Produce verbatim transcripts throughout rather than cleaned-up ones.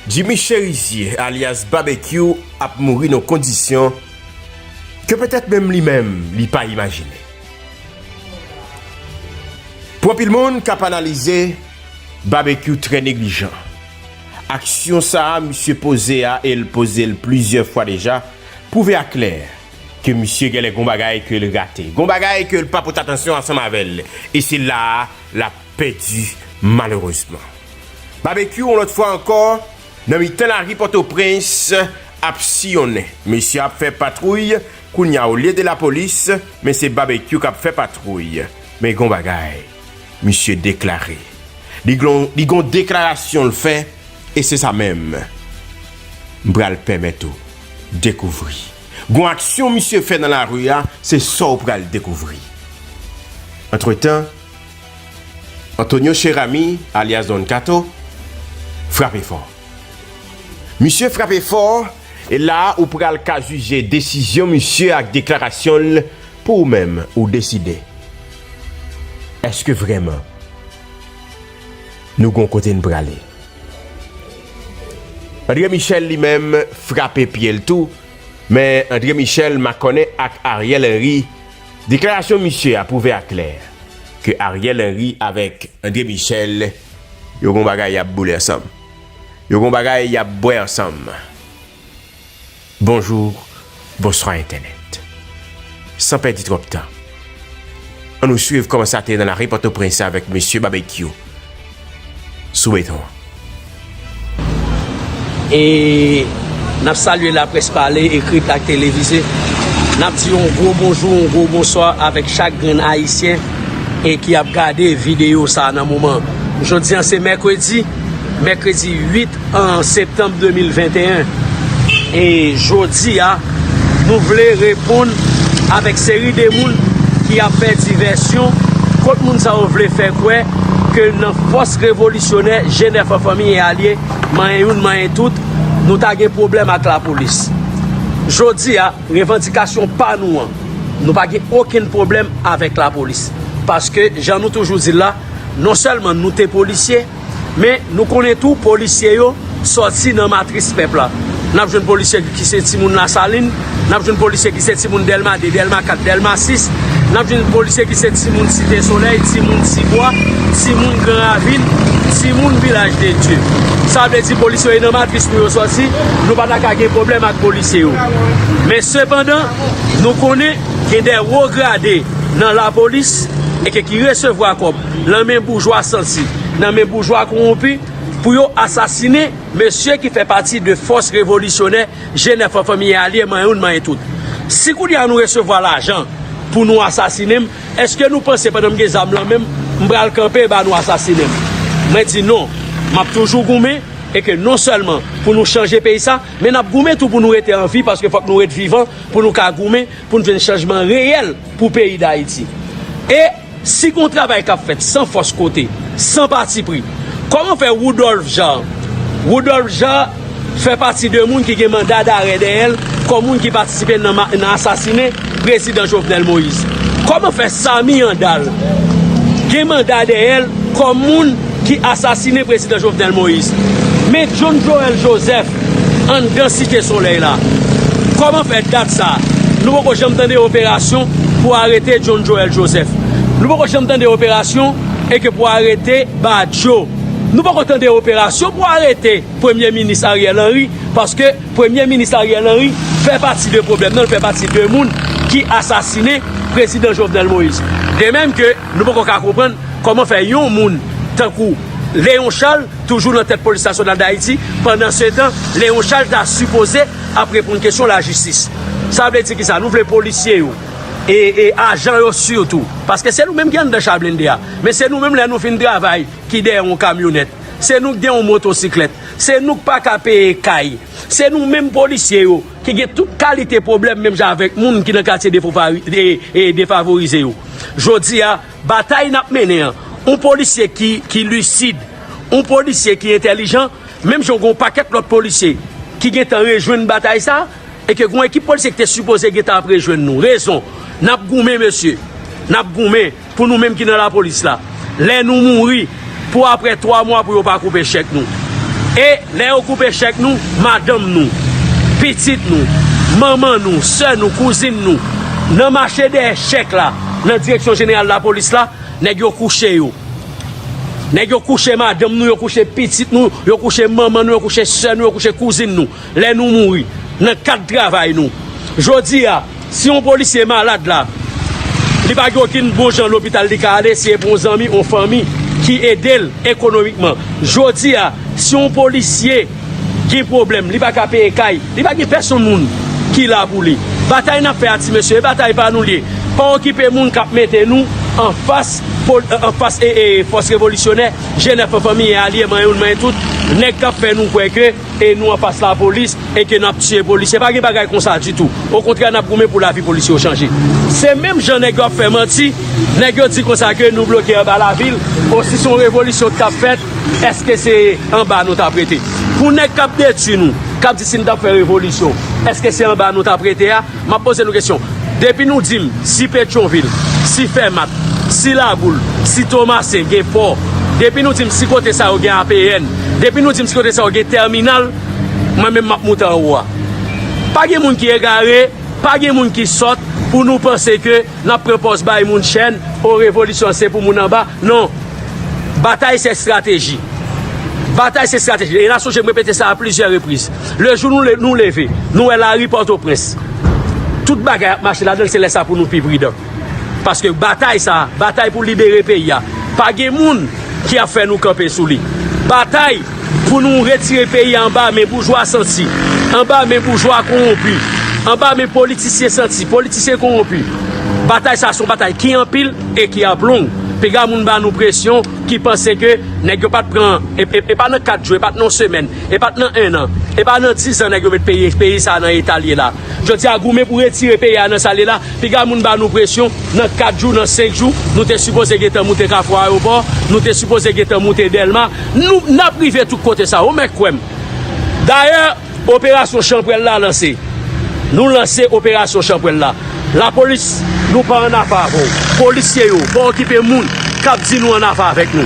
Jimmy Chérizier, alyas Babekyou, ap mouri nan kondisyon ke petèt menm li menm li pa imajine. Pou anpil moun k ap analize, Babekyou trè neglijan. Aksyon sa a misye poze a, e l poze l plizyè fwa deja, pwouve aklè ke misye genlè gon bagay ke l rate, gon bagay ke l pa pote atansyon ansanm avè l, e se la a l ap pèdi malerezman. Babekyou, yon lòt fwa ankò, nan mitan lari Pòtoprens, ap siyonnen. Mesye ap fè patwouy, kounye a, olye de lapolis, men se Babekyou k ap fè patwouy. Men gon bagay misye deklare. Li gon, li gon deklarasyon l fè, e se sa menm m pral pèmèt ou dekouvri. Gon aksyon misye fè nan lari a, se sa w pral dekouvri. Antretan, Antonio Cheramy, alyas Don Kato, frape fò. Misye frape fò, e la a ou pral ka jije desizyon misye ak deklarasyon l pou ou menm ou deside. Èske vrèman nou gon kote n prale? André Michel li menm frape pye l tou, men André Michel makònen ak Ariel Henry. Deklarasyon misye a pwouve aklè ke Ariel Henry avèk André Michel, yo gon bagay y ap boule ansanm. Yo gon bagay y ap bwè ansanm. Bonjou, bonswa entènèt. San pèdi twòp tan, ann nou swiv kòman sa te ye nan lari Pòtoprens avèk mesye Babekyou sou beton an. E n ap salye laprès pale, ekri ak televize. N ap di yon gwo bonjou, yon gwo bonswa avèk chak grenn Ayisyen e ki ap gade videyo sa a nan moman. Jodi a se mèkredi, mèkredi uit septanm de mil venteyen. E jodi a, nou vle reponn avèk seri de moun ki ap fè divèsyon kont moun sa yo vle fè kwè ke nan fòs revolisyonè G nèf an fanmi e alye, manyen youn, manyen tout, nou ta gen pwoblèm ak lapolis. Jodi a, revandikasyon pa nou an, nou pa gen okenn pwoblèm avèk lapolis. Paske, jan nou toujou di l la, non sèlman nou te polisye, men nou konnen tou polisye yo sòti nan matris pèp la. N ap jwenn polisye ki se timoun Lasalin, n ap jwenn polisye ki se timoun Dèlma de, Dèlma kat, Dèlma sis, n ap jwenn polisye ki se timoun Site Solèy, timoun Tibwa, timoun Gran Ravin, timoun Vilaj de Dye. Sa vle di polisye yo e nan matris pou yo sòti, nou pa ta ka gen pwoblèm ak polisye yo. Men sepandan, nou konnen gen de wo grade nan lapolis e ke ki resevwa kòb nan men boujwa santi, nan men boujwa kowonpi, pou yo asasinen mesye ki fè pati de fòs revolisyonè G nèf an fanmi e alye, manyen youn, manyen tout. Si kounye a nou resevwa lajan pou nou asasinen m, èske nou panse pandan m gen zam lan men m, m pral kanpe e ba nou asasinen m? Mwen di non, m ap toujou goumen e ke non sèlman pou nou chanje peyi sa, men n ap goumen tou pou nou rete an vi paske fòk nou ret vivan pou nou ka goumen pou n jwenn chanjman reyèl pou peyi Dayiti. E si gon travay k ap fèt san fòs kote, san patipri, kòman fè Woodolphe Jean, Woodolphe Jean fè pati de moun ki gen manda darè dèyè l kòm moun ki patisipe nan ma- nan asasinen prezidan Jovenel Moïse? Kòman fè Samy Andal gen manda dèyè l kòm moun ki asasinen prezidan Jovenel Moïse? Men John Joel Joseph anndan Site Solèy la. Kòman fè dat sa a, nou poko janm tande operasyon pou arete John Joel Joseph? Nou poko janm tande operasyon e ke pou arete Badio? Nou poko tande operasyon pou arete Premye Minis Ariel Henry, paske Premye Minis Ariel Henry fè pati de pwoblèm nan, l fè pati de moun ki asasinen prezidan Jovenel Moïse. De menm ke nou poko ka konprann kòman fè yon moun tankou Léon Charles toujou nan tèt Polis Nasyonal Dayiti, pandan se tan, Léon Charles ta sipoze ap reponn kesyon lajistis. Sa vle di ki sa? Nou vle polisye yo e, e ajan yo sitou. Paske se nou menm ki anndan cha blende a. Men se nou menm lè nou fin travay ki dèyè yon kamyonèt. Se nou ki gen yon motosiklèt. Se nou k pa ka peye kay. Se nou menm polisye yo ki gen tout kalite pwoblèm menm jan avèk moun ki nan katye defavori- de- e defavorize yo. Jodi a, batay n ap mennen an, yon polisye ki, ki lisid, yon polisye ki entèlijan, menm jan gen yon pakèt lòt polisye ki gentan rejwenn batay sa, e ke gen yon ekip polisye ki te sipoze gentan ap rejwenn nou. Rezon, n ap goumen, mesye. N ap goumen pou nou menm ki nan lapolis la. Lè nou mouri, pou apre twa mwa pou yo pa koupe chèk nou. E lè yo koupe chèk nou, madanm nou, pitit nou, manman nou, sè nou, kouzin nou, nan mache dèyè chèk la, nan direksyon jeneral lapolis la, nèg yo kouche yo. Nèg yo kouche madanm nou, yo kouche pitit nou, yo kouche manman nou, yo kouche sè nou, yo kouche kouzin nou. Lè nou mouri, nan kad travay nou. Jodi a, si yon polisye malad la, li pa gen okenn bon jan lopital li ka ale, si e pa yon zanmi, yon fanmi ki ede l ekonomikman. Jodi a, si yon polisye gen pwoblèm, li pa ka peye kay, li pa gen pèsonn moun ki la pou li. Batay n ap fè a, ti mesye, e batay pa nou l ye. Pa okipe moun k ap mete nou anfas, anfas e, e fòs revolisyonè, G nèf an fanmi e alye, manyen youn, manyen tout, nèg k ap fè nou kwè ke e nou anfas lapolis e ke n ap tiye polisye. Pa gen bagay konsa ditou. Okontrè, n ap goumen pou lavi polisye yo chanje. Se menm jan nèg yo ap fè manti, nèg yo di konsa ke nou bloke anba lavil, o si se yon revolisyon k t ap fèt, èske se anba nou t ap rete? Pou nèg k ap detwi nou, k ap di si n t ap fè revolisyon, èske se anba nou t ap rete a? M ap poze nou kesyon. Depi nou di m si Petyonvil, si Fèmat, si Laboul, si Tomasen gen pò, depi nou di m si kote sa yo gen A P N, depi nou di m si kote sa yo gen tèminal, mwen menm m ap moute anwo a. Pa gen moun ki egare, pa gen moun ki sòt pou nou panse ke n ap pran pòz bay moun chèn, o revolisyon se pou moun anba. Non. Batay se estrateji. Batay se estrateji. E n a sonje m repete sa a plizyè repriz. Le jou nou, le, nou leve, nou wè lari Pòtoprens, tout bagay ap mache ladan l, se lè sa pou nou pi pridan. Paske batay sa, batay pou libere peyi a, pa gen moun ki ap fè nou kanpe sou li. Batay pou nou retire peyi a anba men boujwa santi, anba men boujwa kowonpi, anba men politisyen santi, politisyen kowonpi. Batay sa se yon batay ki anpil e ki ap long. Piga moun ba nou presyon ki panse ke nèg yo pa t pran, e, e, e pa nan kat jou, e pa t nan yon semèn, e pa t nan en an, e pa nan diz an nèg yo met peyi, peyi sa a nan eta l ye la. Jodi a, goumen pou retire peyi a nan sa l ye la. Piga moun ba nou presyon, nan kat jou, nan senk jou, nou te sipoze gentan moute Kafou Ayewopò, nou te sipoze gentan moute Dèlma. Nou, n ap rive tout kote sa yo, men kwè m. Dayè, operasyon Chanpwèl la lanse. Nou lanse operasyon Chanpwèl la. Lapolis, nou pa ann afè avè w. Polisye yo, pa okipe moun k ap di nou ann afè avèk nou.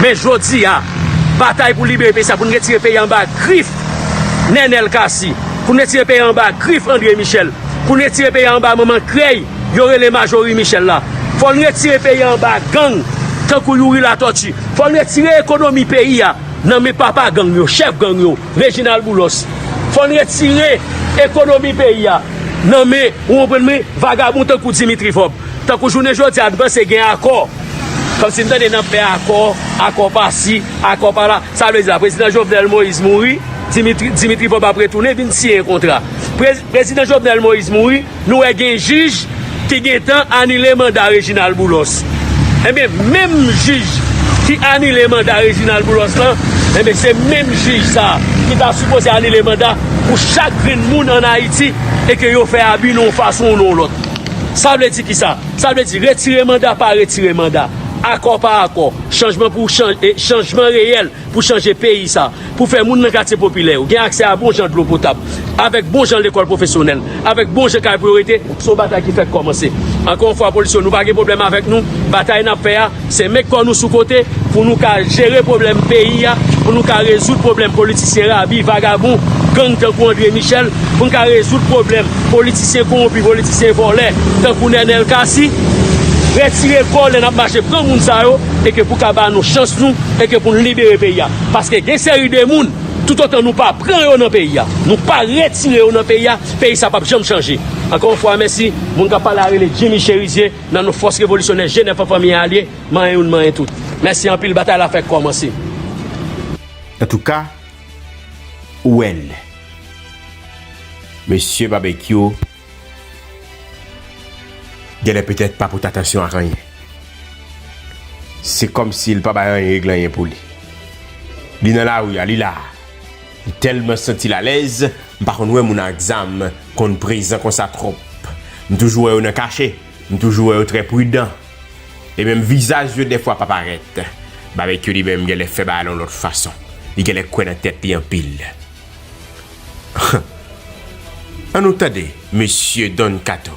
Men jodi a, batay pou libere peyi sa, pou n retire peyi a anba grif Nènèl Cassy, pou n retire peyi a anba grif André Michel, pou n retire peyi a anba manman krèy yo rele Majorie Michel la. Fò n retire peyi a anba gang tankou Youri Latortue. Fò n retire ekonomi peyi a nan men papa gang yo, chèf gang yo, Reginald Boulos. Fò n retire ekonomi peyi a nan men, ou konprann mwen, vagabon tankou Dimitri Vorbe. Tankou jounen jodi a, n panse gen akò. Kòmsi n tande n ap fè akò, akò pa si, akò pa la. Sa vle di la, prezidan Jovenel Moïse mouri, Dimitri, Dimitri Vorbe ap retounen vin siyen kontra. Prez-, prezidan Jovenel Moïse mouri, nou wè gen jij ki gentan anile manda Reginald Boulos. Ebyen, menm jij ki anile manda Reginald Boulos lan, ebyen, se menm jij sa a ki ta sipoze anile manda pou chak grenn moun ann Ayiti e ke yo fè abi nan yon fason ou nan yon lòt. Sa vle di kisa? Sa vle di retire manda pa retire manda, akò pa akò, chanjman pou chan-, e, chanjman reyèl pou chanje peyi sa, pou fè moun nan katye popilè yo gen aksè a bon jan dlo potab, avèk bon jan lekòl pwofesyonèl, avèk bon jan kay pou yo rete, se yon batay ki fèk kòmanse. Ankò yon fwa, polis yo, nou pa gen pwoblèm avèk nou. Batay n ap fè a, se met kò nou sou kote pou nou ka jere pwoblèm peyi a, pou nou ka rezoud pwoblèm politisyen rabi, vagabon, gang tankou André Michel, pou n ka rezoud pwoblèm politisyen kowonpi, politisyen vòlè tankou Nènèl Cassy. Retire kò lè n ap mache pran moun sa yo, e ke pou ka ba nou chans nou, e ke pou n libere peyi a. Paske gen seri de moun, toutotan nou pa pran yo nan peyi a, nou pa retire yo nan peyi a, peyi sa p ap janm chanje. Ankò yon fwa, mèsi. Moun k ap pale a rele Jimmy Cherizier, nan non fòs revolisyonè G nèf an fanmi alye, manyen youn, manyen tout. Mèsi anpil, batay la fèk kòmanse. Antouka, ou wè l. Mesye Babekyou genlè petèt pa pote atansyon ak anyen. Se kòmsi l pa bay anyen regle anyen pou li. Li nan lari a, li la. Li tèlman santi l alèz, m pa konn wè moun ak zam konn prezan konsa twòp. M toujou wè yo nan kache, m toujou wè yo trè pridan. E menm vizaj yo dèfwa pa parèt. Babekyou li menm genlè fè bagay la yon lòt fason. Li genlè kwè nan tèt li anpil. Ann nou tande, mesye Don Kato.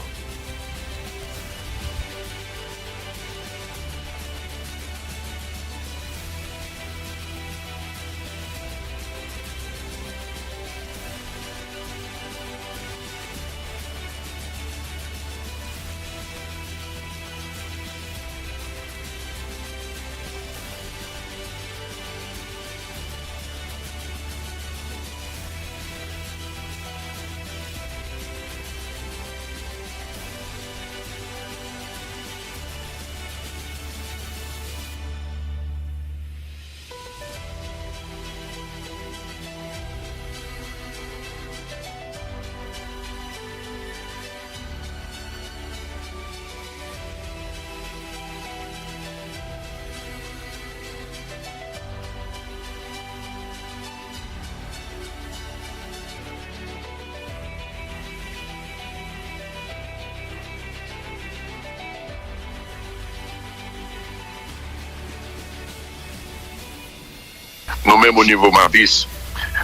nou menm o nivo Matris.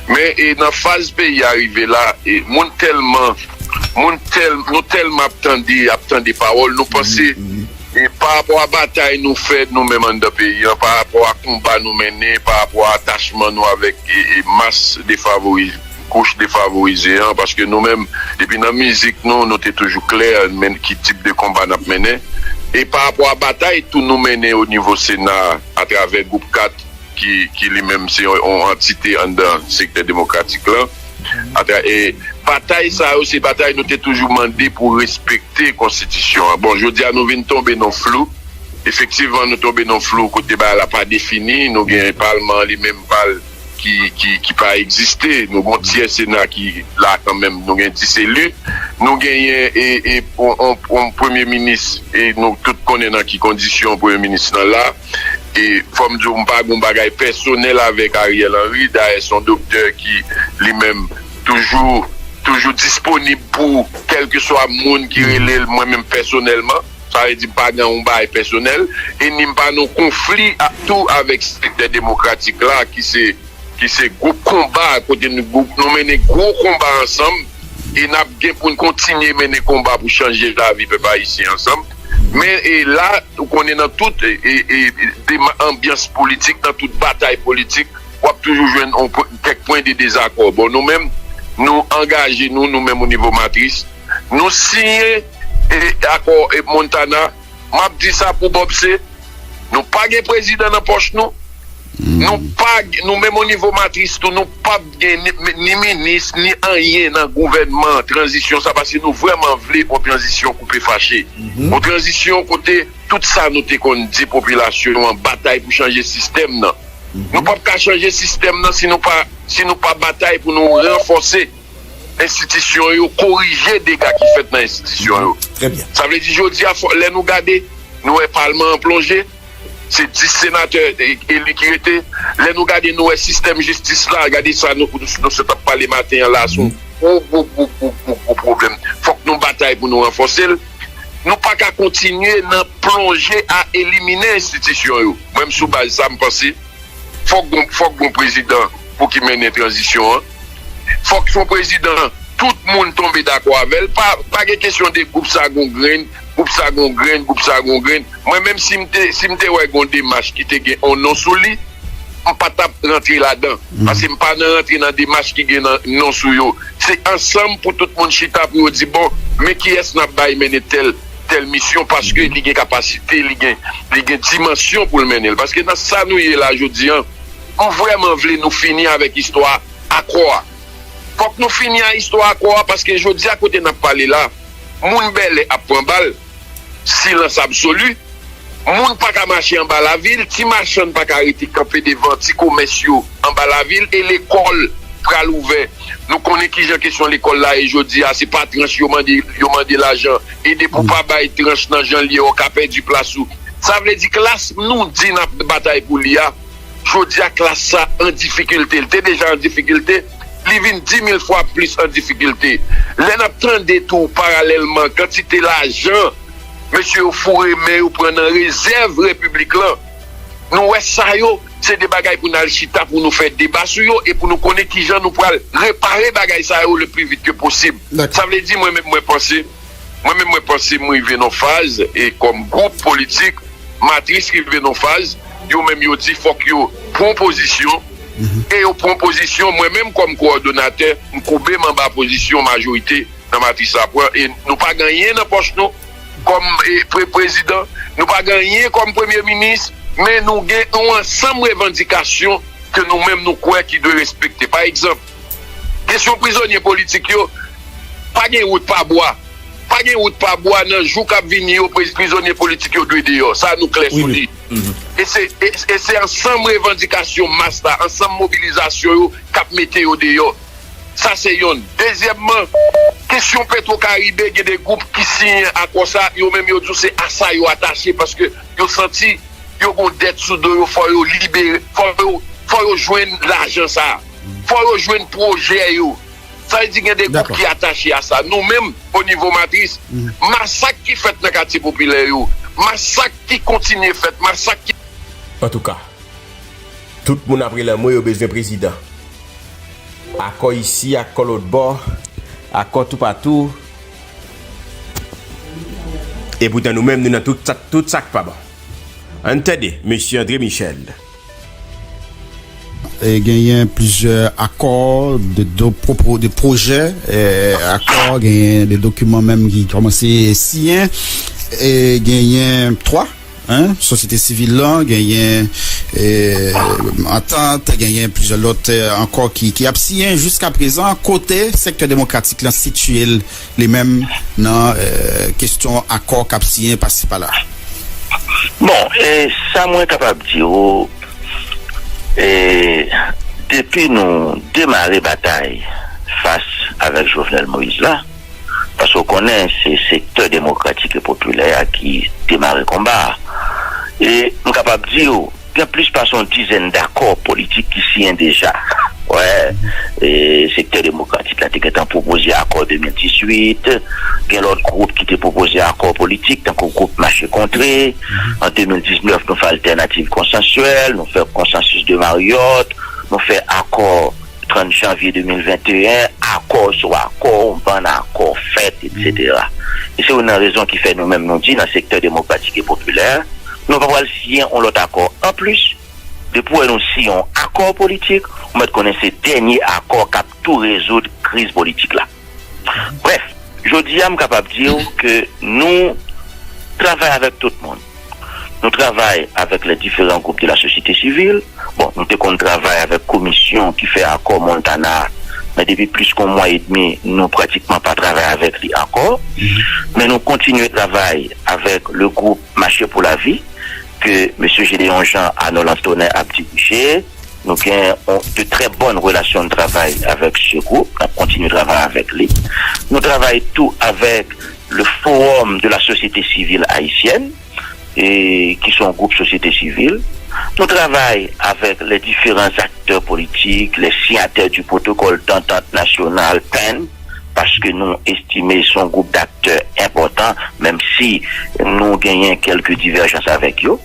Men e nan faz peyi a rive la, e moun tèlman, moun tèl, nou tèlman ap tande, ap tande pawòl, nou panse e pa rapò a batay nou fè nou menm anndan peyi an, pa rapò a konba nou mennen, pa rapò a atachman nou avèk e, e mas defavorize, kouch defavorize an, paske nou menm, depi nan mizik nou, nou te toujou klè men ki tip de konba n ap mennen. E pa rapò a batay tou nou mennen o nivo Sena atravè gwoup kat, ki, ki li menm se yon, yon antite anndan sektè demokratik lan. Atra, e batay sa yo, se batay nou te toujou mande pou respekte konstitisyon an. Bon, jodi a nou vin tonbe nan flou. Efektivman, nou tonbe nan flou kote bagay la pa defini. Nou gen palman an li menm pa l ki, ki, ki pa egziste. Nou gen yon tyè Sena ki la kanmenm. Nou gen dis eli. Nou genyen e, e, on, on, on premye minis, e nou tout konnen nan ki kondisyon premye minis lan la. E fò m di w, m pa gen yon bagay pèsonèl avèk Ariel Henry. Dayè, se yon doktè ki, li menm, toujou, toujou disponib pou kèlkeswa moun ki rele l, mwen menm pèsonèlman. Sa vle di, m pa gen yon bagay pèsonèl. E ni m pa nan konfli a, tou avèk sektè demokratik la, ki se, ki se gwoup konba, kote nou, gwoup, nou mennen gwo konba ansanm. E n ap gen pou n kontinye mennen konba pou chanje lavi pèp ayisyen ansanm. Men e la, ou konnen nan tout e, e, e, dema-, anbyans politik, nan tout batay politik, w ap toujou jwenn on pwen, kèk pwen de dezakò. Bon, nou menm, nou angaje nou, nou menm o nivo Matris, nou siyen e, akò e, Montana. M ap di sa pou Bob, se nou pa gen prezidan nan pòch nou. Nou pa, nou menm o nivo Matris tou, nou p ap gen ni, ni minis, ni anyen nan gouvènman tranzisyon sa, paske nou vrèman vle yon tranzisyon koupe fache. Yon tranzisyon kote tout sa nou te konn di popilasyon an, batay pou chanje sistèm nan. Nou p ap ka chanje sistèm nan si nou pa, si nou pa batay pou nou ranfòse enstitisyon yo, korije dega ki fèt nan enstitisyon yo. Trè byen. Sa vle di, jodi a, fò, lè nou gade, nou wè palman an plonje, se dis senatè e, eli ki rete. Lè nou gade, nou wè sistèm jistis la, gade sa nou, nou, nou sot ap pale maten an la, se yon gwo, gwo, gwo, gwo, gwo, gwo pwoblèm. Fòk nou batay pou nou ranfòse l. Nou pa ka kontinye nan plonje a elimine enstitisyon yo. Mwen, m sou baz sa, m panse fòk gon, fòk gon prezidan pou ki mennen tranzisyon an. Fòk se yon prezidan tout moun tonbe dakò avè l. Pa, pa gen kesyon de gwoup sa gon grenn, gwoup sa gon grenn, gwoup sa gon grenn. Mwen menm, si m te, si m te wè gon demach ki te gen on non sou li, m pa t ap rantre ladan. Paske m pa nan rantre nan demach ki gen nan, non sou yo. Se ansanm pou tout moun chita pou yo di, bon, men kiyès n ap bay mennen tèl, tèl misyon, paske li gen kapasite, li gen, li gen dimansyon pou l mennen l. Paske nan sa nou ye la jodi an, m vrèman vle nou fini avèk istwa akò a. Fòk nou fini a istwa akò a, paske jodi a kote n ap pale la, moun bèlè ap pran bal, silans absoli, moun pa ka mache anba lavil, ti machann pa ka rete kanpe devan ti komès yo anba lavil, e lekòl pral ouvè. Nou konnen kijan kesyon lekòl la ye jodi a, se pa tranch yo mande, yo mande lajan. E depi w pa bay tranch nan jan l ye, w ka pèdi plas ou. Sa vle di klas nou di n ap batay pou li a, jodi a klas sa an difikilte. L te deja an difikilte, li vin di mil fwa plis an difikilte. Lè n ap tande tou paralèlman kantite lajan mesye yo foure men yo pran nan rezèv repiblik lan, nou wè sa yo, se de bagay pou n al chita, pou nou fè deba sou yo e pou nou konnen kijan nou pral repare bagay sa yo le pli vit ke posib. Sa vle di, mwen menm, mwen panse, mwen menm, mwen panse m rive nan faz, e kòm gwoup politik, Matris rive nan faz, yo menm yo di fòk yo pran pozisyon, e yo pran pozisyon, mwen menm kòm kowòdonatè, m koube m anba pozisyon majorite nan Matris la pran, e nou pa gen anyen nan pòch nou kòm, e, pre-, prezidan, nou pa gen anyen kòm premye minis, men nou gen yon ansanm revandikasyon ke nou menm nou kwè ki dwe respekte. Pa egzanp, kesyon prizonye politik yo, pa gen wout pa bwa. Pa gen wout pa bwa nan jou k ap vini yo, pri-, prizonye politik yo dwe deyò. Sa nou klè sou li. E se, e, e se ansanm revandikasyon mas la, ansanm mobilizasyon yo k ap mete yo deyò. Sa se yonn. Dezyèmman, kesyon Petro Caribe, gen de gwoup ki siyen akò sa, yo menm yo di w se a sa yo atache paske yo santi yo gon dèt sou do yo, fò yo libere, fò yo, fò yo jwenn lajan sa. Fò yo jwenn pwojè yo. Sa vle di gen de gwoup ki atache a sa. Nou menm, o nivo Matris, masak ki fèt nan katye popilè yo, masak ki kontinye fèt, masak ki Antouka, Tout moun ap rele anmwe yo bezwen prezidan. Akò isi, akò lòt bò, akò toupatou. Epoutan nou menm, nou nan tout sa, tout sa k pa bon. Ann tande, mesye André Michel. E genyen plizyè akò, de, de, pwopo, de pwojè, e, akò, genyen de dokiman menm ki kòmanse siyen, e genyen twa, en, sosyete sivil lan, genyen e, antant, genyen plizyè lòt e, ankò ki, ki ap siyen jiska prezan, kote sektè demokratik lan sitiye l li menm nan e, kesyon akò k ap siyen pasi pala? Bon, e, sa mwen kapab di w, e, depi nou demare batay fas avèk Jovenel Moïse la, paske w konnen se sektè demokratik e popilè a ki demare konba a. E m kapab di w, gen plis pase yon dizèn dakò politik ki siyen deja. Wè, e, sektè demokratik la te gentan pwopoze akò de mil dizuit, gen lòt gwoup ki te pwopoze akò politik, tankou gwoup Mache Kontre. An de mil diznèf, nou fè altènativ konsansyèl, nou fè konsansis de Marriott, nou fè akò trant janvye de mil venteyen, akò sou akò, bann akò fèt, etsetera. E se youn nan rezon ki fè nou menm nou di nan sektè demokratik e popilè, nou pa pral siyen yon lòt akò anplis. Depi w wè nou siyen yon akò politik, ou mèt konnen se dènye akò k ap tou rezoud kriz politik la. Brèf, jodi a m kapab di w ke nou travay avèk tout moun. Nou travay avèk les différents groupes de la société civile. Bon, nou te konn travay avèk komisyon ki fè akò Montana, men depi plis ke yon mwa edmi, nou pratikman pa travay avèk li ankò. Men nou kontinye travay avèk le groupe Mache pou Lavi, ke mesye Gédéon Jean, Arnold Antonin ap dirije. Nou gen yon, de trè bòn relasyon de travay avèk se gwoup. N ap kontinye travay avèk li. Nou travay tou avèk le Forum de la Société Civile Haïtienne, e, ki se yon gwoup sosyete sivil. Nou travay avèk les différents acteurs politiques, les signataires du protocole d'entente nationale, pen, paske nou estime se yon gwoup d'aktè enpòtan, menm si nou genyen kèlke divèjans avèk yo.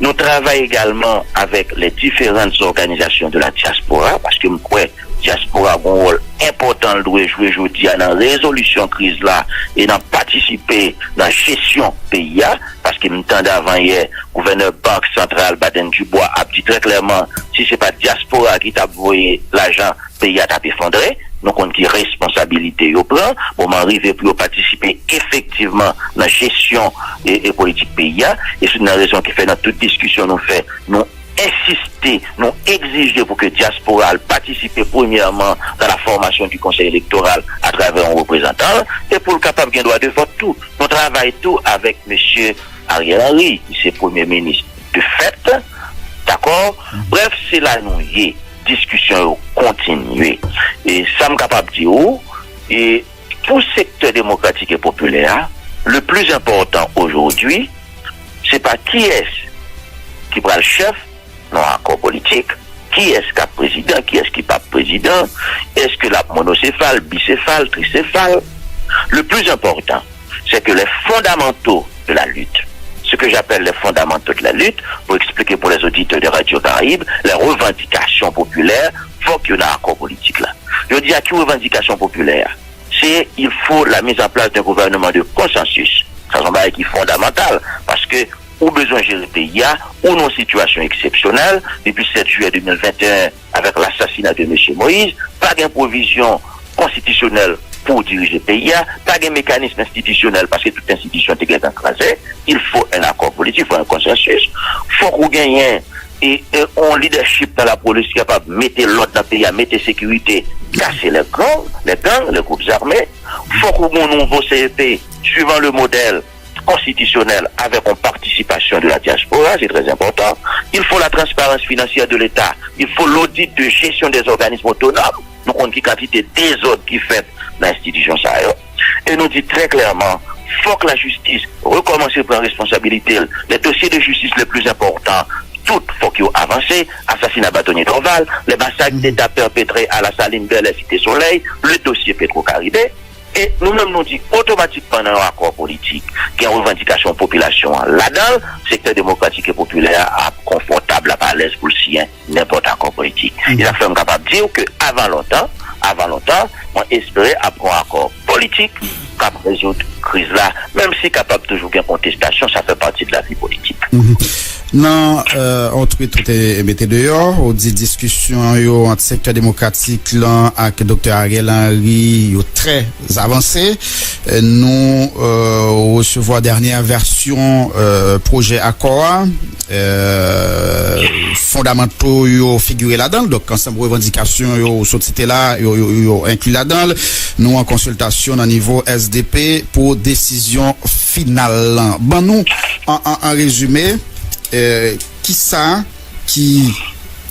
Nou travay egalman avèk les différentes organisations de la diaspora, paske m kwè dyaspora gon wòl enpòtan l dwe jwe jodi a nan rezolisyon kriz la e nan patisipe nan jesyon peyi a, paske m tande avanyè gouvènè Bank Santral Baden Dubois ap di trè klèman, si se pa t dyaspora ki t ap voye lajan, peyi a t ap efondre. Nou konn ki responsabilite yo pran, moman rive pou yo patisipe efektivman nan jesyon e, e politik peyi a. E se youn nan rezon ki fè nan tout diskisyon nou fè, nou ensiste, nou egzije pou ke dyaspora al patisipe premyèman dans la formation du Conseil électoral atravè yon reprezantan l, e pou l kapab gen dwa de vòt tou. Nou travay tou avèk mesye Ariel Henry, ki se premye minis de fèt, dakò? Brèf, se la nou ye. Diskisyon yo kontinye. E sa m kapab di w, e pou sektè demokratik e popilè a, le plis enpòtan ojodwi, se pa kiyès ki pral chèf nan akò politik, kiyès k ap prezidan, kiyès ki p ap prezidan, èske l ap monosefal, bisefal, trisefal. Le plis enpòtan, c'est que les fondamentaux de la lutte, ce que j'appelle les fondamentaux de la lutte, pou eksplike pou les auditeurs de Radio Caraïbe, les revendications populaires, fòk yo nan akò politik la. Yo di a ki revandikasyon popilè a? Se, il faut la mise en place d'un gouvernement de consensus. Sa se yon bagay ki fondamantal, paske ou bezwen jere peyi a, ou nan yon sitiyasyon eksepsyonèl, depi sèt jiyè de mil venteyen, avèk lasasina de mesye Moïse, pa gen pwovizyon konstitisyonèl pou dirije peyi a, pa gen mekanism enstitisyonèl paske tout enstitisyon te gentan kraze. Il faut un accord politique, faut un consensus. Fòk ou genyen e, e, yon lidèchip nan lapolis ki kapab mete lòd nan peyi a, mete sekirite, kase les gangs, les gangs, les groupes armés. Fòk ou gen yon nouvo C E P, suivant le modèle constitutionnel avec une participation de la diaspora, c'est très important. Il faut la transparence financière de l'État, il faut l'audit de gestion des organismes autonomes. Nou konn ki kantite dezòd ki fèt nan enstitisyon sa yo. E nou di trè klèman, fòk lajistis rekòmanse pran responsabilite l. Les dossiers de justice les plus importants, tout fòk yo avanse. Asasina Batonye Dorval, les massacres d'État perpétrés à La Saline, Bèlè, Site Solèy, le dossier Petro Caribe. E nou menm nou di otomatikman nan yon akò politik, gen revandikasyon popilasyon an ladan l, sektè demokratik e popilè a ap konfòtab, l ap alèz pou l siyen nenpòt akò politik. E sa fè m kapab di w ke avan lontan, avan lontan, mwen espere ap gen yon akò politik k ap rezoud kriz la, menm si kapab toujou gen kontestasyon, sa fè pati de lavi politik. Nan yon tweet ou te mete deyò, ou di diskisyon yo ant sektè demokratik lan ak Doktè Ariel Henry yo trè avanse. Nou resevwa dènyè vèsyon pwojè akò a. Fondamanto yo figire ladan l, donk ansanm revandikasyon yo ou sot site la, yo, yo, yo enkli ladan l. Nou an konsiltasyon nan nivo S D P pou desizyon final lan. Ban nou, an, an, an rezime, kisa ki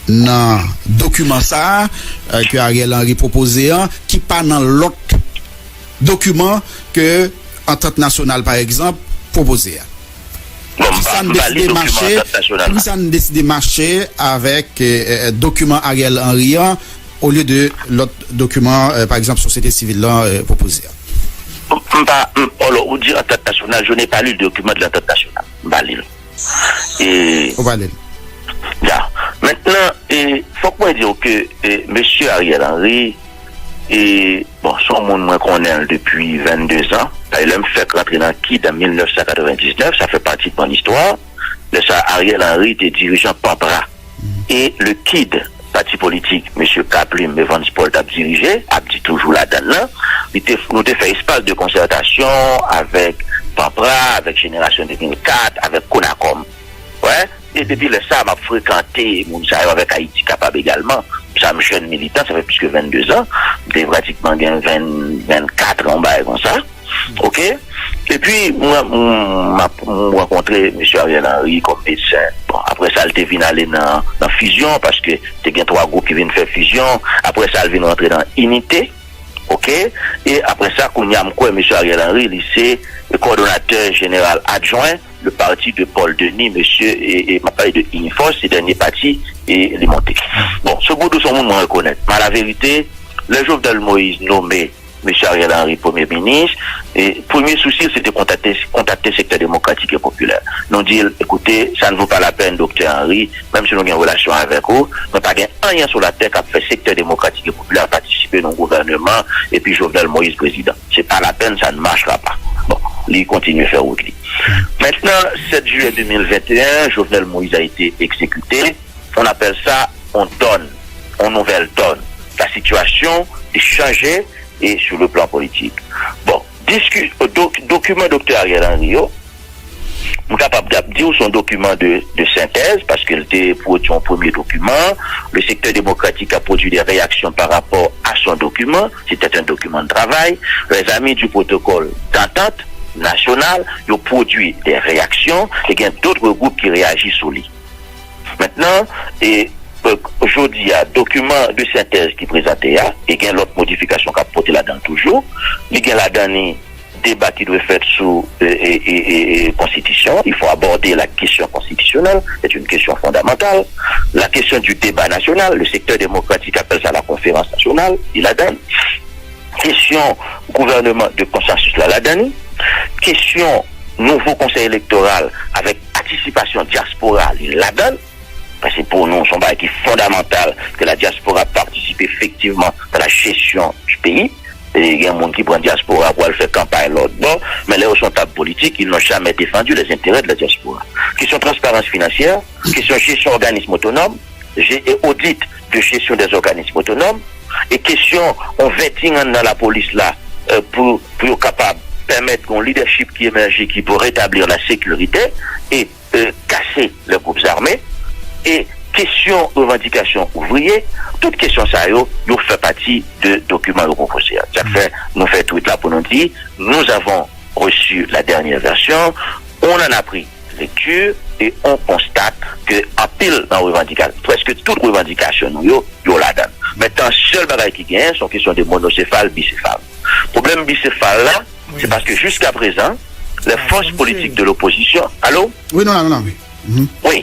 nan dokiman sa a ke Ariel Henry pwopoze an, ki pa nan lòt dokiman ke Antant Nasyonal, pa egzanp, pwopoze a? Poukisa n deside mache, poukisa n deside mache avèk dokiman Ariel Henry an olye de lòt dokiman, pa egzanp, sosyete sivil lan pwopoze a? M pa, m, alò, ou di Antant Nasyonal, je n'ai pas lu le document de l'Entente Nationale. M pa li l. E, Ou pa li l. Ya. Mentnan, e, fòk mwen di w ke e, mesye Ariel Henry, e, bon, se yon moun mwen konnen l depi vennde zan. Dayè, lè m fèk rantre nan KID an mil nèf san katrevendiznèf, sa fè pati de mon istwa. Lè sa, Ariel Henry te dirijan PANPRA. E le KID, pati politik mesye Kaplim Evans Paul t ap dirije, ap di toujou ladan l lan, li te, nou te fè espas de konsètasyon avèk PANPRA, avèk Jenerasyon de mil kat, avèk Konakòm. Wè, e depi lè sa, m ap frekante moun sa yo avèk Ayiti Kapab egalman. Sa m jèn militan, sa fè plis ke vennde zan. M te pratikman gen ven, vennkat an, yon bagay konsa. Oke? Epi, mwen, m, m ap, m rankontre mesye Ariel Henry kòm medsen. Bon, apre sa, l te vin ale nan, nan fizyon, paske te gen twa gwoup ki vin fè fizyon. Apre sa, l vin rantre nan Inite. Oke? E apre sa, kounye a, m kwè mesye Ariel Henry, li se kòdonatè jeneral adjwen le parti de Paul Denis, mesye, e, e m ap pale de Inifòs, se dènye pati, e li monte. Bon, Sogoudou se yon moun mwen rekonèt. Men alaverite, lè Jovenel Moïse nome mesye Ariel Henry premye minis, e premye sousi l, se te kontakte, kontakte sektè demokratik e popilè. Nou di l, ekoute, ça ne vaut pas la peine, Doktè Henry, menm si nou gen relasyon avèk ou, mwen pa gen anyen sou latè k ap fè sektè demokratik e popilè patisipe nan yon gouvèneman epi Jovenel Moïse prezidan. C'est pas la peine, ça ne marchera pas. Bon, li kontinye fè wout li. Mentnan, sèt jiyè de mil venteyen, Jovenel Moïse a été exécuté. On appelle ça on donne, on nouvelle donne. La situation est changée et sur le plan politique. Bon, diski, dok, dokiman Doktè Ariel Henry yo, m kapab ap di w se yon dokiman de, de sentèz, paske l te pwodui yon premye dokiman. Le secteur démocratique a produit des réactions par rapport à son document. C'était un document de travail. Les amis du protocole d'entente nationale, yo pwodui de reyaksyon, e gen dòt gwoup ki reyaji sou li. Mentnan, e, e, jodi a, dokiman de sentèz ki prezante a, e gen lòt modifikasyon k ap pote ladan l toujou, li gen ladan li deba ki dwe fèt sou, e, e, e, e, e, konstitisyon. Il faut aborder la question constitutionnelle, c'est une question fondamentale. La question du débat national, le secteur démocratique appelle ça la conférence nationale, li ladan l. Kesyon gouvèneman de konsansis la ladan li. Kesyon nouvo konsèy elektoral avèk patisipasyon dyaspora li ladan l. Paske pou nou, se yon bagay ki fondamantal ke la diaspora participe effectivement dans la gestion du pays. E gen moun ki pran dyaspora pou al fè kanpay lòt bò, men lè yo sou yon tab politik, ils n'ont jamais défendu les intérêts de la diaspora. Kesyon transparans finansyè, kesyon jesyon òganis otonòm, je, e odit de jesyon dè òganis otonòm, e kesyon yon vetting anndan lapolis la, e, pou, pou yo kapab pèmèt yon lidèchip ki emèje, ki pou retablir la sécurité, e, e, kase lè gwoup zame, e kesyon revandikasyon ouvriye, tout kesyon sa yo, yo fè pati de dokiman yo pwopoze a. Sa k fè nou fè tweet la pou nou di, nous avons reçu la dernière version, on en a pris lecture et on constate que anpil nan revandikasyon, prèske tout revandikasyon nou yo, yo ladan l. Mentnan, sèl bagay ki genyen, se yon kesyon de monosefal, bisefal. Pwoblèm bisefal la, se paske jiskaprezan, les forces politiques de l'opposition, allô? Wi, nou la, nou la. Wi.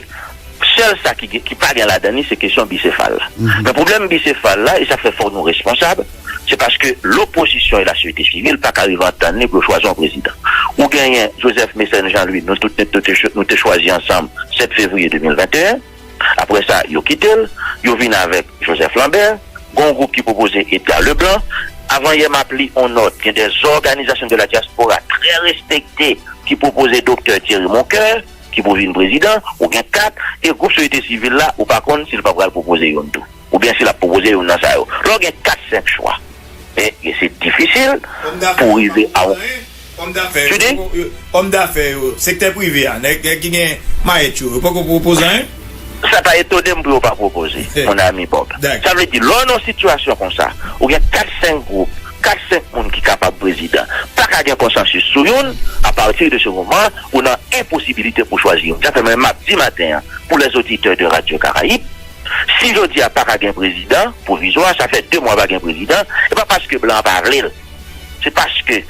Sèl sa ki, ki pa gen ladan li, se kesyon bisefal la. Men pwoblèm bisefal la, e sa fè fòk nou responsab, se paske lopozisyon e lasosyete sivil pa ka rive antann li pou yo chwazi yon prezidan. Ou genyen Joseph Mécène Jean Louis, nou tout nou te, nou te chwazi ansanm sèt fevriye de mil venteyen. Apre sa, yo kite l, yo vin avèk Joseph Lambert, gen yon gwoup ki pwopoze Edgar Leblanc. Avanyè m ap li yon nòt, gen de òganizasyon de la dyaspora trè respekte ki pwopoze Doktè Thierry Moncoeur ki pou vin prezidan, ou gen kat, e gwoup sosyete sivil la, ou pa konn si l pa pral pwopoze youn tou. Oubyen si l ap pwopoze youn nan sa yo. Lè w gen kat, senk chwa, e, e se difisil pou w rive a yon. Òm dafè yo, Tu dis? Òm dafè yo, sektè prive a, nèg, nèg ki gen mayèt yo, yo poko pwopoze anyen? Sa ta etone m pou yo pa pwopoze, mon ami Bob. Sa vle di, lè w nan yon sitiyasyon konsa, ou gen kat, senk gwoup, kat, senk moun ki kapab prezidan, pa ka gen konsansis sou youn, apati de se moman, ou nan enposibilite pou chwazi youn. Sa fè mwen m ap di maten an, pou les auditeurs de Radio Caraïbe, si jodi a pa ka gen prezidan pwovizwa, sa fè de mwa pa gen prezidan, e pa paske blan an pa vle l. Se paske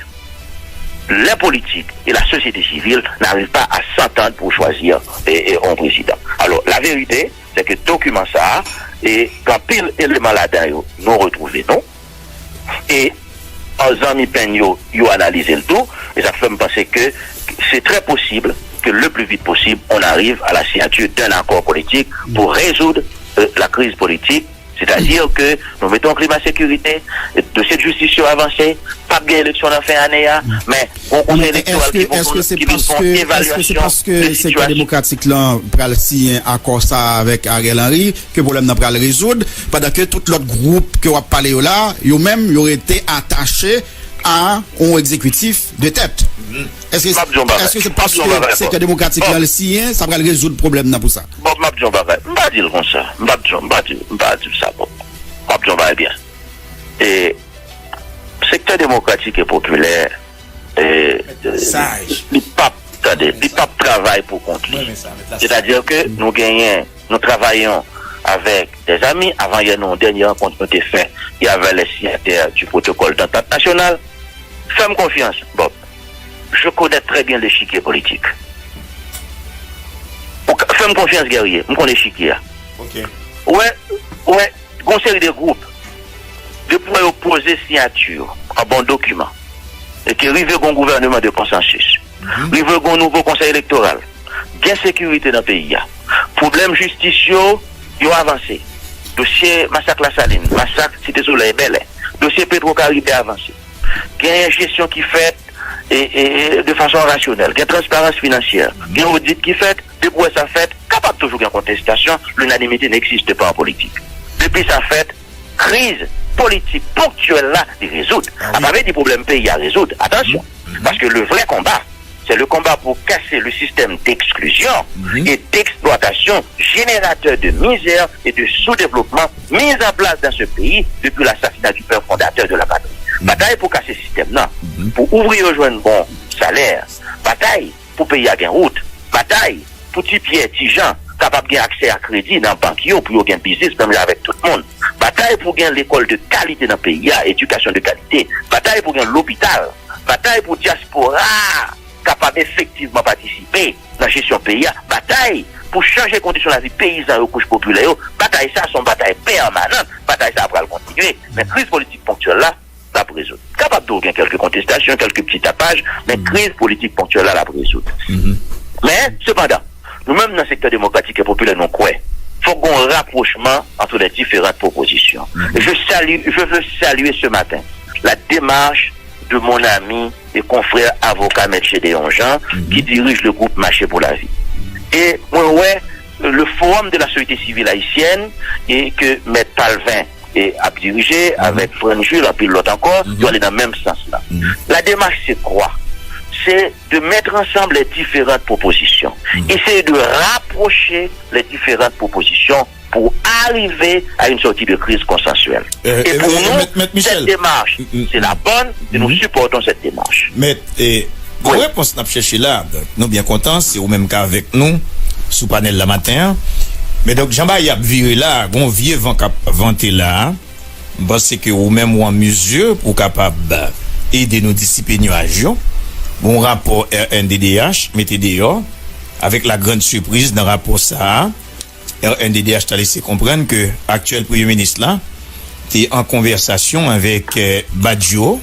les politiques et la société civile n'arrivent pas à s'entendre pour choisir e, e, yon prezidan. Alò, la verite, se ke dokiman sa a, e gen anpil eleman ladan yo, nou retwouve nou. E zanmi Pèny yo, yo analize l tou, e sa k fè m panse ke c'est très possible que le plus vite possible, on arrive à la signature d'un accord politique pour résoudre euh, la crise politique, c'est-à-dire que nou mete yon klima sekirite, dosye jistis yo avanse, p ap gen eleksyon nan fen ane a, men gon konsèy elektoral ki pou ki vin fè yon evalyasyon de sitiyasyon. Demokratik lan pral siyen akò sa avèk Ariel Henry, ke pwoblèm nan pral rezoud, pandan ke tout lòt gwoup ke w ap pale yo la, yo menm, yo rete atache a yon egzekitif de tèt. Èske se paske sektè demokratik lan l siyen, sa pral rezoud pwoblèm nan pou sa? Bob, m ap di yon bagay. M pa di l konsa. M pa di, m pa di, m pa di sa, Bob. M ap di yon bagay byen. E sektè demokratik e popilè, e, li p ap, tande, li p ap travay pou kont li. Sètadi ke nou genyen, nou travayon avèk dèzami, avan yè nou, dènye rankont nou te fè, y avè les signataires du protocole d'entente nationale. Fè m konfyans, Bob. Je connais très bien l'échiquier politique. Ou ka, fè m konfyans, Guerrier. M konn echikye a. Ou wè, ou wè, gon seri de gwoup, depi w wè yo poze siyati yo anba yon dokiman, e ke rive gon gouvèneman de konsansis, rive gon nouvo konsèy elektoral, gen sekirite nan peyi a, pwoblèm jistis yo, yo avanse. Dosye masak Lasalin, masak Site Solèy, Bèlè, dosye Petro Caribe avanse. Genyen jesyon ki fèt e, e, e de fason rasyonèl, gen transparans finansyè, gen odit ki fèt, depi w wè sa fèt, kapab toujou gen kontestasyon, l'unanimité n'existe pas en politique. Depi sa fèt, kriz politik ponktyèl la, li rezoud. A pa vle di pwoblèm peyi a rezoud, atansyon. Paske le vrai combat, c'est le combat pour casser le système d'exclusion et d'exploitation générateur de misère et de sous-développement mis en place dans ce pays depuis l'assassinat du père fondateur de la patrie. Batay pou kase sistèm nan, pou ouvriye yo jwenn bon salè, batay pou peyi a gen wout, batay pou Ti Pyè, Ti Jan kapab gen aksè a kredi nan bank yo pou yo gen biznis menm jan avèk tout moun, batay pou gen lekòl de kalite nan peyi a, edikasyon de kalite, batay pou gen lopital, batay pou dyaspora a kapab efektivman patisipe nan jesyon peyi a, batay pou chanje kondisyon lavi peyizan yo, kouch popilè yo. Batay sa a se yon batay pèmanan, batay sa a pral kontinye, men kriz politik ponktyèl la, l ap rezoud. Kapab tou gen kèlke kontestasyon, kèlke pti tapaj, men kriz politik ponktyèl la, l ap rezoud. Men, sepandan, nou menm nan sektè demokratik e popilè, nou kwè fòk gen yon rapwochman entre les différentes propositions. Et je salue, je veux saluer ce matin la démarche de mon ami et confrère avocat Maître Gédéon Jean, qui dirige le groupe Mache pou Lavi. E mwen wè le Forum de la Société Civile Haïtienne e ke Mèt Palvin e ap dirije avèk Frantz Jules, anpil lòt ankò, yo ale nan menm sans la. La démarche, c'est quoi? C'est de mettre ensemble les différentes propositions, essayer de rapprocher les différentes propositions pour arriver à une sortie de crise consensuelle. E pou nou, cette démarche, c'est la bonne, et nous supportons cette démarche. Mèt, e, wi, repons n ap chèche la. Donk, nou byen kontan, se ou menm k avèk nou sou panèl la maten an. Men donk, jan bagay ap vire la, gon vye van k ap vante la. M panse ke ou menm ou an mizi pou w kapab ede nou disipe nyaj yo. Gon rapò R N D D H mete deyò, avèk la grande surprise nan rapò sa a, R N D D H ta lese konprann ke aktyèl premye minis la, te an konvèsasyon avèk, eh, Badio,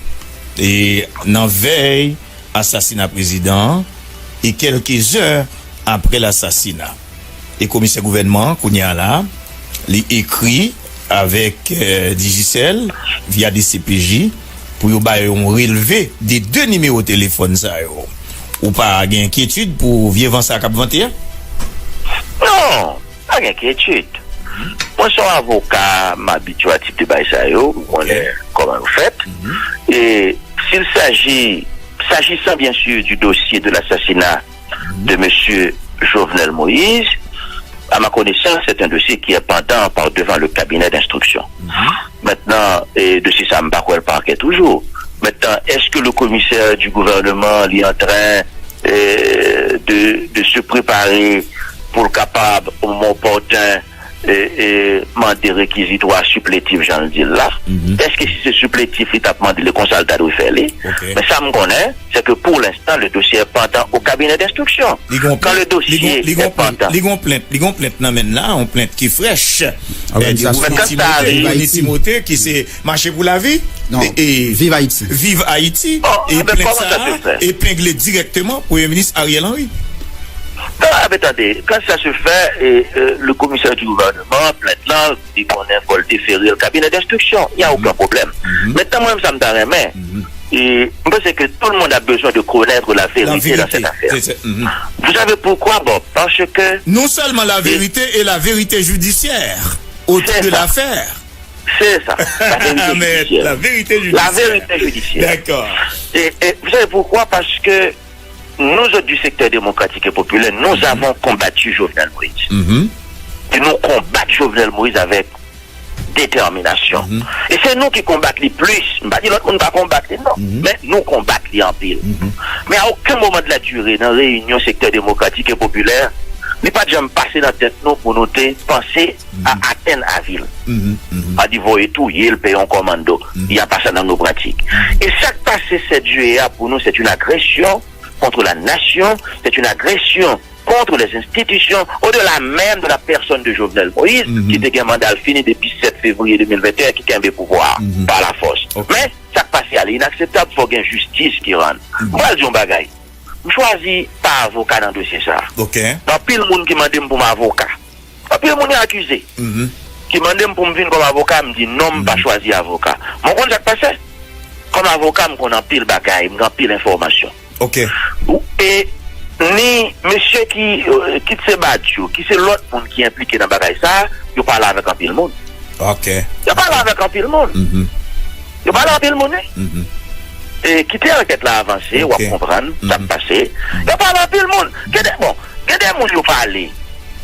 e nan vèy asasina prezidan an, e kèlke zè apre lasasina. E komisè gouvènman an, kounye a la, li ekri avèk, eh, Digicel, via D C P J, pou yo ba yo yon relve de de nimewo telefòn sa yo. Ou pa gen enkyetid pou vye van sa k ap vante a? Non, pa gen enkyetid. Mwen se yon avoka, m abitye a tip de bagay sa yo, m konnen kòman yo fèt. E s'il s'agit, s'agissant bien sûr du dossier de l'assassinat de monsieur Jovenel Moïse, à ma connaissance, c'est un dossier qui est pendant par devant le cabinet d'instruction. Maintenant, e dosye sa, m pa kwè l pakè toujou. Maintenant, est-ce que le commissaire du gouvernement li antren, e, de, de se préparer pou l kapab, au moment opportun, e, e, mande rekizitwa sipletif jan l di l la? Èske si se sipletif li t ap mande l, e konsa l ta dwe fè li? Men sa m konnen, c'est que pour l'instant, le dossier est pendant au cabinet d'instruction. Quand le dossier est pendant. Li gon plent, li gon plent nan men l la, yon plent ki frèch. Òganizasyon Viv Ayiti. Timote ki se Mache pou Lavi. Non, e, e, Viv Ayiti. Viv Ayiti. E plent sa a epengle dirèkteman Premye Minis Ariel Henry. Non, a ben tande, quand ça se fait, e, e, le commissaire du gouvernement, plent lan, li konnen fò l defere l cabinet d'instruction. Il y a aucun problème. Maintenant, mwen menm sa m ta renmen, e, m panse que tout le monde a besoin de connaître la vérité dans cette affaire. Vous savez pourquoi? Bon, parce que non seulement la vérité et la vérité judiciaire autour de l'affaire. C'est ça. La vérité judiciaire. La vérité judiciaire. D'accord. Et, et vous savez pourquoi? Parce que nous autres du secteur démocratique et populaire, nous avons combattu Jovenel Moïse. Et nous combattons Jovenel Moïse avec détermination. E se nou ki konbat li plis. M pa di lòt moun pa konbat li, non. Men nou konbat li anpil. Men a okenn moman de la durée, nan reyinyon sektè demokratik e popilè, li pa t janm pase nan tèt nou pou nou te panse a atenn avi l. A di voye touye l, peye yon kòmando. Y a pa sa nan nou pratik. E sa k pase sèt jiyè a, pou nou, c'est une agression contre la nation, c'est une agression contre les institutions, au-delà même de la personne de Jovenel Moïse, ki te gen manda l fini depi sèt fevriye de mil venteyen, ki kenbe pouvwa a pa lafòs. Men, sa k pase a, li inakseptab, fò gen jistis ki rann. M pral di yon bagay. M chwazi pa avoka nan dosye sa a. Gen anpil moun ki mande m pou m avoka. Anpil moun yo akize. Ki mande m pou m vin kòm avoka, m di non, m pa chwazi avoka. Men w konn sa k pase? Kòm avoka, m konn anpil bagay, m gen anpil enfòmasyon. Ok. E ni mesye ki, euh, kit se Badio, ki se lòt moun ki enplike nan bagay sa a, yo pale avèk anpil moun. Ok. Yo pale avèk anpil moun. Yo pale anpil moun, wi. E kite ankèt la avanse, w ap konprann sa k pase. Yo pale anpil moun. Gen de, bon, gen de moun yo pale.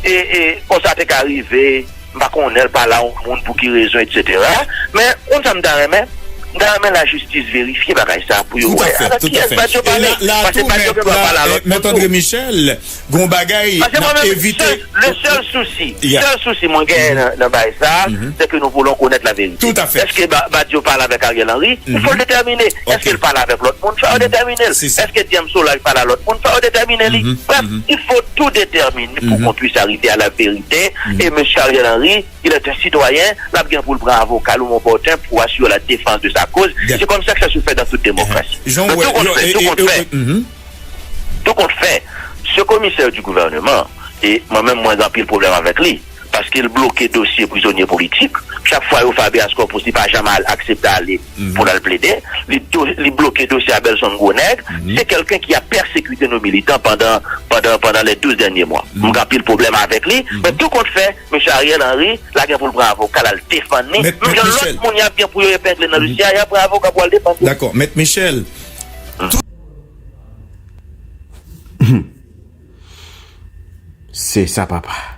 E, e, konsa te ka rive, m pa konnen l pale a yon moun pou ki rezon, etsetera. Men, konn sa m ta renmen? M ta renmen lajistis verifye bagay sa pou yo wè avèk kiyès Badio pale. Paske Badio gen dwa pale a lòt moun tou. Mèt André Michel, gon bagay n ap evite. Le sèl sousi, sèl sousi mwen genyen nan, nan bagay sa, se ke nous voulons connaître la vérité. Èske Ba-, Badio pale avèk Ariel Henry? Il faut le déterminer. Èske l pale avèk lòt moun? Fò yo detèmine l. Èske James Solages pale a lòt moun? Fò yo detèmine li. Bref, il faut tout déterminer pour qu'on puisse arriver à la vérité. Et monsieur Ariel Henry, il est un citoyen, l ap gen pou l pran avoka l ou opòten pou asire la défense de sa cause. Se konsa ke sa se fè dans toute démocratie. Men tou kont fè, tou kont fè, tou kont fè, ce commissaire du gouvernement, e mwen menm mwen gen anpil pwoblèm avèk li, paske l bloke dosye prizonye politik. Chak fwa yo fè habeas corpus, li pa janm al aksepte ale pou l al plede. Li do-, li bloke dosye Abelson Gros Nègre. C'est quelqu'un qui a persécuté nos militants pendant, pendant, pendant les douze derniers mois. M gen anpil pwoblèm avèk li, men tou kont fè, mesye Ariel Henry, l a gen pou l pran avoka l al defann li. Men jan lòt moun y ap gen pou yo epengle nan dosye a, y ap pran avoka pou al defann li. Dakò, Mèt Michel. Se sa, papa.